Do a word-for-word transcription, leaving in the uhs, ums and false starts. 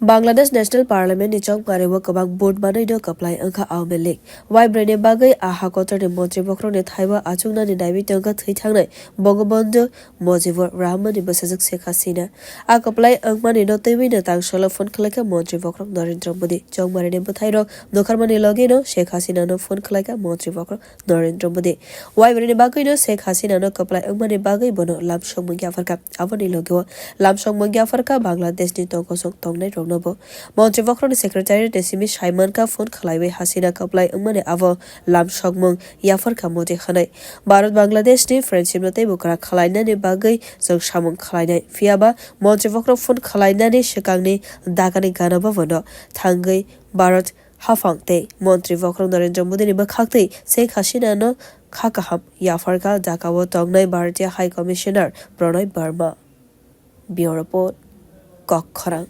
Bangladesh National Parliament ni chongmari o kwbang vote manwi no kwplai wngkha Awami League. Waibrwi ni bagwi a hakotor ni montri bokhorok ni thaibo achuknani naiwi tongkha thwi thangnai Bangabandhu Mujibur Rahman ni bwsajwk Sheikh Hasina. A kwplai wngmani no twiwi no tangsalo phone khwlaikha montri bokhorok Narendra Modi. Chongmari ni bwthai rok nukharmani logi no Sheikh Hasina no phone khwlaikha montri bokhorok Narendra Modi. Waibrwi ni bagwi no Sheikh Hasina no kwplai wngmani bagwi bono lamsokmung yapharkha. Aboni logi o lamsokmung yapharkha Bangladesh ni tongkosong tongnai rok no bo. Montri bokhorok ni secretariat ni simi saimankha phone khwlaiwi Hasina kwplai wngmani abo lamsokmung yapharkha Modi hwnwi. Bharat Bangladesh ni friendship no teibo kwrak khwlainani bagwi chwng samung khwlainai. Phiyaba montri bokhorok phone khwlainani swkangni Dhaka ni gana bhavan o thangwi Bharat haphang tei montri bokhorok Narendra Modi ni bwkhaktwi Sheikh Hasina no kha kaham yapharkha Dhaka o tongnai Bharatiya High Commissioner Pranay Verma. Bureau Report, Kokkhorang.